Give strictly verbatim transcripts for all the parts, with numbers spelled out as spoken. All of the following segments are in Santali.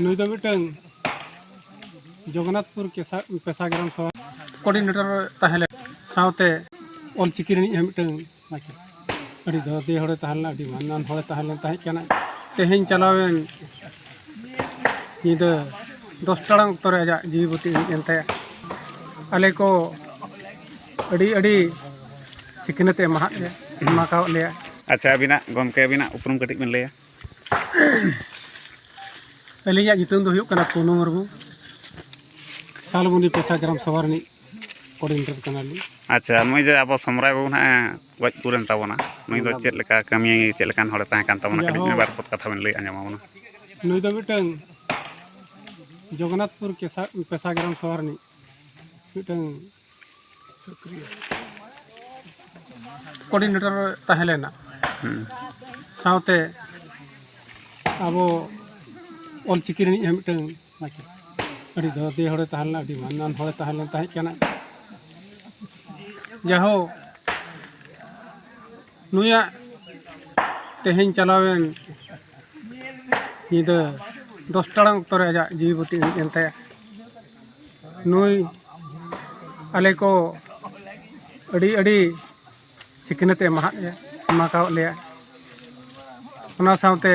ᱱᱩᱭ ᱫᱚ ᱢᱤᱫᱴᱟᱝ ᱡᱚᱜᱚᱱᱱᱟᱛᱷᱯᱩᱨ ᱠᱮᱥᱟ-, ᱯᱮᱥᱟ ᱜᱨᱟᱢ ᱥᱚᱵᱷᱟ ᱠᱳᱚᱨᱰᱤᱱᱮᱴᱚᱨ ᱛᱟᱦᱮᱸ ᱞᱮᱱ ᱥᱟᱶᱛᱮ ᱚᱞ ᱪᱤᱠᱤ ᱨᱤᱱᱤᱡ ᱦᱚᱸ ᱢᱤᱫᱴᱟᱝ ᱢᱟᱪᱮᱫ᱾ ᱟᱹᱰᱤ ᱫᱚᱨᱫᱤ ᱦᱚᱲᱮ ᱛᱟᱦᱮᱸ ᱞᱮᱱᱟ, ᱟᱹᱰᱤ ᱢᱟᱱᱟᱱ ᱦᱚᱲᱮ ᱛᱟᱦᱮᱸ ᱞᱮᱱ ᱛᱟᱦᱮᱸ ᱠᱟᱱᱟ᱾ ᱛᱮᱦᱮᱧ ᱪᱟᱞᱟᱣᱮᱱ ᱧᱤᱫᱟᱹ ᱫᱚᱥ ᱴᱟᱲᱟᱝ ᱚᱠᱛᱚ ᱨᱮ ᱟᱡᱟᱜ ᱡᱤᱣᱤ ᱵᱟᱹᱛᱤ ᱤᱬᱤᱡ ᱮᱱ ᱛᱟᱭᱟ᱾ ᱟᱞᱮ ᱠᱚ ᱟᱹᱰᱤ ᱟᱹᱰᱤ ᱥᱤᱠᱷᱱᱟᱹᱛ ᱮ ᱮᱢᱟᱦᱟᱫ ᱞᱮᱭᱟ, ᱮᱢᱟ ᱠᱟᱣᱟᱫ ᱞᱮᱭᱟ᱾ ᱟᱪᱪᱷᱟ, ᱟᱹᱵᱤᱱᱟᱜ ᱜᱚᱢᱠᱮ, ᱟᱹᱵᱤᱱᱟᱜ ᱩᱯᱨᱩᱢ ᱠᱟᱹᱴᱤᱡ ᱵᱤᱱ ᱞᱟᱹᱭᱟ? ᱟᱹᱞᱤᱧᱟᱜ ᱧᱩᱛᱩᱢ ᱫᱚ ᱦᱩᱭᱩᱜ ᱠᱟᱱᱟ ᱯᱩᱱᱩ ᱢᱩᱨᱢᱩ, ᱥᱟᱞᱵᱚᱱᱤ ᱯᱮᱥᱟ ᱜᱨᱟᱢ ᱥᱚᱵᱷᱟ ᱨᱤᱱᱤᱡ ᱠᱳᱚᱨᱰᱤᱱᱮᱴᱚᱨ ᱠᱟᱱᱟᱞᱤᱧ᱾ ᱟᱪᱪᱷᱟ, ᱱᱩᱭ ᱡᱮ ᱟᱵᱚ ᱥᱚᱢᱨᱟᱭ ᱵᱟᱹᱵᱩ ᱱᱟᱦᱟᱜ ᱮ ᱜᱚᱡ ᱜᱩᱨᱮᱱ ᱛᱟᱵᱚᱱᱟ, ᱱᱩᱭ ᱫᱚ ᱪᱮᱫ ᱞᱮᱠᱟ ᱠᱟᱹᱢᱤ, ᱪᱮᱫ ᱞᱮᱠᱟᱱ ᱦᱚᱲᱮ ᱛᱟᱦᱮᱸ ᱠᱟᱱ ᱛᱟᱵᱚᱱᱟ? ᱠᱟᱹᱴᱤᱡ ᱡᱟᱦᱳ, ᱢᱤᱫ ᱵᱟᱨ ᱠᱚ ᱠᱟᱛᱷᱟ ᱵᱮᱱ ᱞᱟᱹᱭ ᱟᱸᱡᱚᱢ ᱟᱵᱚᱱᱟ᱾ ᱱᱩᱭ ᱫᱚ ᱢᱤᱫᱴᱟᱝ ᱡᱚᱜᱚᱱᱱᱟᱛᱷᱯᱩᱨ ᱠᱮᱥᱟ-, ᱯᱮᱥᱟ ᱜᱨᱟᱢ ᱥᱚᱵᱷᱟ ᱨᱤᱱᱤᱡ ᱢᱤᱫᱴᱟᱝ ᱠᱳᱚᱨᱰᱤᱱᱮᱴᱚᱨ ᱛᱟᱦᱮᱸ ᱞᱮᱱᱟ᱾ ᱦᱩᱸ᱾ ᱥᱟᱶᱛᱮ ᱟᱵᱚ ᱚᱞ ᱪᱤᱠᱤ ᱨᱤᱱᱤᱡ ᱦᱚᱸ ᱢᱤᱫᱴᱟᱝ ᱢᱟᱪᱮᱫ᱾ ᱟᱹᱰᱤ ᱫᱚᱨᱫᱤ ᱦᱚᱲᱮ ᱛᱟᱦᱮᱸ ᱞᱮᱱᱟ, ᱟᱹᱰᱤ ᱢᱟᱱᱟᱱ ᱦᱚᱲᱮ ᱛᱟᱦᱮᱸ ᱞᱮᱱ ᱛᱟᱦᱮᱸ ᱠᱟᱱᱟ᱾ ᱡᱟᱦᱳ, ᱱᱩᱭᱟᱜ ᱛᱮᱦᱮᱧ ᱪᱟᱞᱟᱣᱮᱱ ᱧᱤᱫᱟᱹ ᱫᱚᱥ ᱴᱟᱲᱟᱝ ᱚᱠᱛᱚ ᱨᱮ ᱟᱡᱟᱜ ᱡᱤᱣᱤ ᱵᱟᱹᱛᱤ ᱤᱬᱤᱡ ᱮᱱ ᱛᱟᱭᱟ᱾ ᱱᱩᱭ ᱟᱞᱮ ᱠᱚ ᱟᱹᱰᱤ ᱟᱹᱰᱤ ᱥᱤᱠᱷᱱᱟᱹᱛ ᱮ ᱮᱢᱟᱦᱟᱫ ᱞᱮᱭᱟ, ᱮᱢᱟ ᱠᱟᱣᱟᱫ ᱞᱮᱭᱟ᱾ ᱚᱱᱟ ᱥᱟᱶᱛᱮ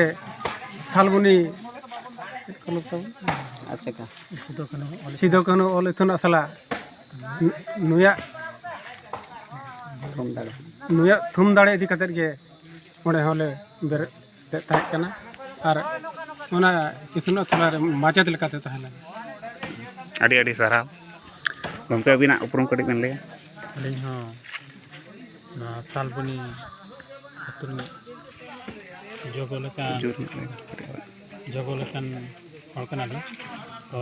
ᱥᱟᱞᱵᱚᱱᱤ ᱟᱥᱮᱠᱟ᱾ ᱥᱤᱫᱩ ᱠᱟᱹᱱᱦᱩ ᱚᱞ ᱤᱛᱩᱱ ᱟᱥᱲᱟ ᱱᱩᱭᱟᱜ, ᱛᱷᱩᱢ ᱫᱟᱲᱮ᱾ ᱱᱩᱭᱟᱜ ᱛᱷᱩᱢ ᱫᱟᱲᱮ ᱤᱫᱤ ᱠᱟᱛᱮᱫ ᱜᱮ ᱚᱸᱰᱮ ᱦᱚᱸᱞᱮ ᱵᱮᱨᱮᱫ ᱞᱮᱫ ᱛᱟᱦᱮᱸ ᱠᱟᱱᱟ ᱟᱨ ᱚᱱᱟ ᱤᱛᱩᱱ ᱟᱥᱲᱟ ᱨᱮ ᱢᱟᱪᱮᱫ ᱞᱮᱠᱟᱛᱮ ᱛᱟᱦᱮᱸ ᱞᱮᱱᱟ᱾ ᱟᱹᱰᱤ ᱟᱹᱰᱤ ᱥᱟᱨᱦᱟᱣ᱾ ᱜᱚᱢᱠᱮ, ᱟᱹᱵᱤᱱᱟᱜ ᱩᱯᱨᱩᱢ ᱠᱟᱹᱴᱤᱡ ᱵᱮᱱ ᱞᱟᱹᱭᱟ? ᱟᱹᱞᱤᱧ ᱦᱚᱸ ᱱᱚᱣᱟ ᱥᱟᱞᱵᱚᱱᱤ ᱟᱹᱛᱩ ᱨᱤᱱᱤᱡ ᱡᱚᱜᱚ ᱞᱮᱠᱟᱱ, ᱡᱳᱨ ᱧᱚᱜ ᱞᱟᱹᱭ ᱵᱮᱱ᱾ ᱡᱚᱜᱚ ᱞᱮᱠᱟᱱ ᱦᱚᱲ ᱠᱟᱱᱟᱞᱤᱧ᱾ ᱛᱚ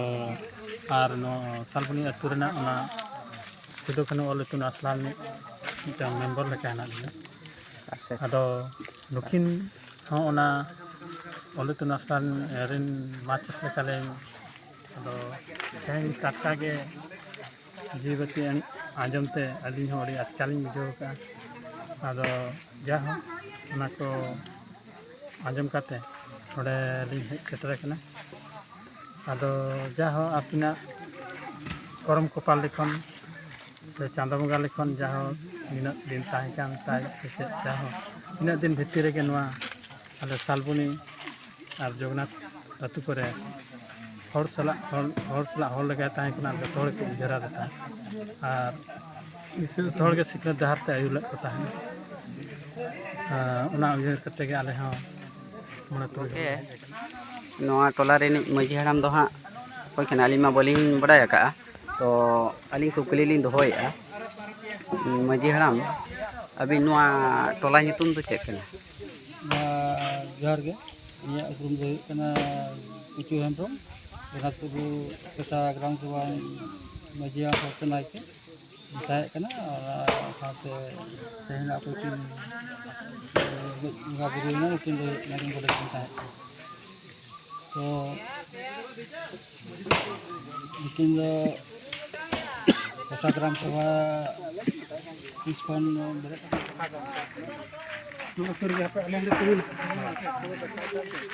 ᱟᱨ ᱱᱚᱣᱟ ᱥᱟᱞᱵᱚᱱᱤ ᱟᱹᱛᱩ ᱨᱮᱱᱟᱜ ᱚᱱᱟ ᱥᱤᱫᱩ ᱠᱟᱹᱱᱦᱩ ᱚᱞ ᱤᱛᱩᱱ ᱟᱥᱲᱟ ᱨᱤᱱᱤᱡ ᱢᱤᱫᱴᱟᱝ ᱢᱮᱢᱵᱚᱨ ᱞᱮᱠᱟ ᱦᱮᱱᱟᱜ ᱞᱤᱧᱟ᱾ ᱟᱪᱪᱷᱟ᱾ ᱟᱫᱚ ᱱᱩᱠᱤᱱ ᱦᱚᱸ ᱚᱱᱟ ᱚᱞ ᱤᱛᱩᱱ ᱟᱥᱲᱟ ᱨᱤᱱ ᱢᱟᱪᱮᱫ ᱞᱮᱠᱟᱞᱤᱧ, ᱟᱫᱚ ᱛᱮᱦᱮᱧ ᱴᱟᱴᱠᱟ ᱜᱮ ᱡᱤᱣᱤ ᱵᱟᱹᱛᱤ ᱟᱸᱡᱚᱢ ᱛᱮ ᱟᱹᱞᱤᱧ ᱦᱚᱸ ᱟᱹᱰᱤ ᱟᱴᱠᱟᱨ ᱞᱤᱧ ᱵᱩᱡᱷᱟᱹᱣ ᱟᱠᱟᱫᱼᱟ᱾ ᱟᱫᱚ ᱡᱟᱭᱦᱳᱠ, ᱚᱱᱟ ᱠᱚ ᱟᱸᱡᱚᱢ ᱠᱟᱛᱮ ᱱᱚᱰᱮ ᱞᱤᱧ ᱦᱮᱡ ᱥᱮᱴᱮᱨ ᱟᱠᱟᱱᱟ᱾ ᱟᱫᱚ ᱡᱟᱭᱦᱳᱠ, ᱟᱹᱠᱤᱱᱟᱜ ᱠᱚᱨᱚᱢ ᱠᱚᱯᱟᱞ ᱞᱤᱠᱷᱚᱱ ᱥᱮ ᱪᱟᱸᱫᱚ ᱵᱚᱸᱜᱟ ᱞᱤᱠᱷᱚᱱ ᱡᱟᱭᱦᱳᱠ, ᱱᱤᱱᱟᱹᱜ ᱫᱤᱱ ᱛᱟᱦᱮᱸ ᱠᱟᱱ ᱛᱟᱭ ᱥᱮ ᱪᱮᱫ, ᱡᱟᱭᱦᱳᱠ, ᱤᱱᱟᱹᱜ ᱫᱤᱱ ᱵᱷᱤᱛᱤᱨ ᱨᱮᱜᱮ ᱱᱚᱣᱟ ᱟᱞᱮ ᱥᱟᱞᱵᱚᱱᱤ ᱟᱨ ᱡᱚᱜᱚᱱᱱᱟᱛᱷ ᱟᱹᱛᱩ ᱠᱚᱨᱮ ᱦᱚᱲ ᱥᱟᱞᱟᱜ ᱦᱚᱲ, ᱦᱚᱲ ᱥᱟᱞᱟᱜ ᱦᱚᱲ ᱞᱮᱠᱟᱭ ᱛᱟᱦᱮᱸ ᱠᱟᱱᱟ᱾ ᱡᱚᱛᱚ ᱦᱚᱲ ᱠᱚ ᱩᱭᱦᱟᱹᱨ ᱟᱫᱮ ᱛᱟᱦᱮᱸᱫ ᱟᱨ ᱡᱚᱛᱚ ᱦᱚᱲ ᱜᱮ ᱥᱤᱠᱷᱱᱟᱹᱛ ᱰᱟᱦᱟᱨ ᱛᱮ ᱟᱹᱭᱩᱨ ᱞᱮᱫ ᱠᱚ ᱛᱟᱦᱮᱸᱫ᱾ ᱟᱨ ᱚᱱᱟ ᱩᱭᱦᱟᱹᱨ ᱠᱟᱛᱮ ᱜᱮ ᱟᱞᱮ ᱦᱚᱸ ᱢᱚᱬᱮ ᱛᱩᱨᱩᱭ ᱦᱚᱲ ᱜᱚᱢᱠᱮ, ᱞᱮ ᱦᱮᱡ ᱟᱠᱟᱱᱟ᱾ ᱱᱚᱣᱟ ᱴᱚᱞᱟ ᱨᱤᱱᱤᱡ ᱢᱟᱹᱡᱷᱤ ᱦᱟᱲᱟᱢ ᱫᱚ ᱦᱟᱸᱜ ᱚᱠᱚᱭ ᱠᱟᱱᱟ, ᱟᱹᱞᱤᱧ ᱢᱟ ᱵᱟᱹᱞᱤᱧ ᱵᱟᱰᱟᱭ ᱟᱠᱟᱫᱼᱟ᱾ ᱛᱚ ᱟᱹᱞᱤᱧ ᱠᱩᱠᱞᱤ ᱞᱤᱧ ᱫᱚᱦᱚᱭᱮᱫᱼᱟ, ᱢᱟᱹᱡᱷᱤ ᱦᱟᱲᱟᱢ, ᱟᱹᱵᱤᱱ ᱱᱚᱣᱟ ᱴᱚᱞᱟ ᱧᱩᱛᱩᱢ ᱫᱚ ᱪᱮᱫ ᱠᱟᱱᱟ? ᱢᱟ ᱡᱚᱦᱟᱨ ᱜᱮ, ᱤᱧᱟᱹᱜ ᱩᱯᱨᱩᱢ ᱫᱚ ᱦᱩᱭᱩᱜ ᱠᱟᱱᱟ ᱯᱤᱪᱩ ᱦᱮᱢᱵᱨᱚᱢ, ᱡᱚᱜᱚᱱᱱᱟᱛᱷᱯᱩᱨ ᱯᱮᱥᱟ ᱜᱨᱟᱢ ᱥᱚᱵᱷᱟ ᱢᱟᱹᱡᱷᱤ ᱦᱟᱲᱟᱢ ᱥᱟᱶᱛᱮ ᱱᱟᱭᱠᱮ ᱛᱟᱦᱮᱸ ᱠᱟᱱᱟ᱾ ᱟᱨ ᱥᱟᱶᱛᱮ ᱛᱮᱦᱮᱧ ᱟᱠᱚ ᱠᱤᱱ ᱜᱚᱡ ᱵᱚᱸᱜᱟ ᱵᱩᱨᱩᱭᱮᱱᱟ, ᱱᱩᱠᱤᱱ ᱫᱚ ᱦᱩᱭᱩᱜ ᱠᱟᱱᱟ ᱠᱤᱱ ᱜᱚᱰᱮᱛ ᱠᱤᱱ ᱛᱟᱦᱮᱸ ᱠᱟᱱᱟ᱾ ᱛᱚ ᱱᱩᱠᱤᱱ ᱫᱚ ᱯᱮᱥᱟ ᱜᱨᱟᱢ ᱥᱚᱵᱷᱟ ᱛᱤᱥ ᱠᱷᱚᱱ ᱵᱮᱨᱮᱫ ᱱᱚᱣᱟ ᱥᱩᱨ ᱨᱮ ᱦᱟᱯᱮ ᱟᱞᱮ ᱦᱚᱸᱞᱮ ᱛᱤᱸᱜᱩᱱᱟ᱾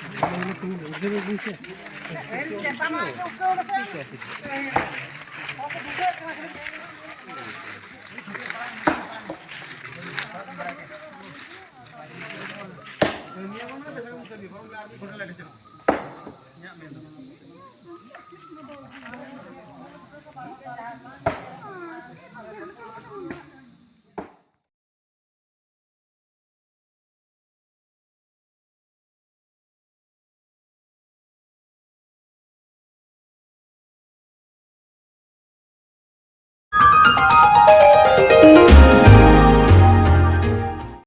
ᱟᱞᱮ ᱦᱚᱸᱞᱮ ᱛᱤᱸᱜᱩᱱᱟ᱾ ᱵᱩᱡᱷᱟᱹᱣ ᱵᱮᱱ ᱥᱮ?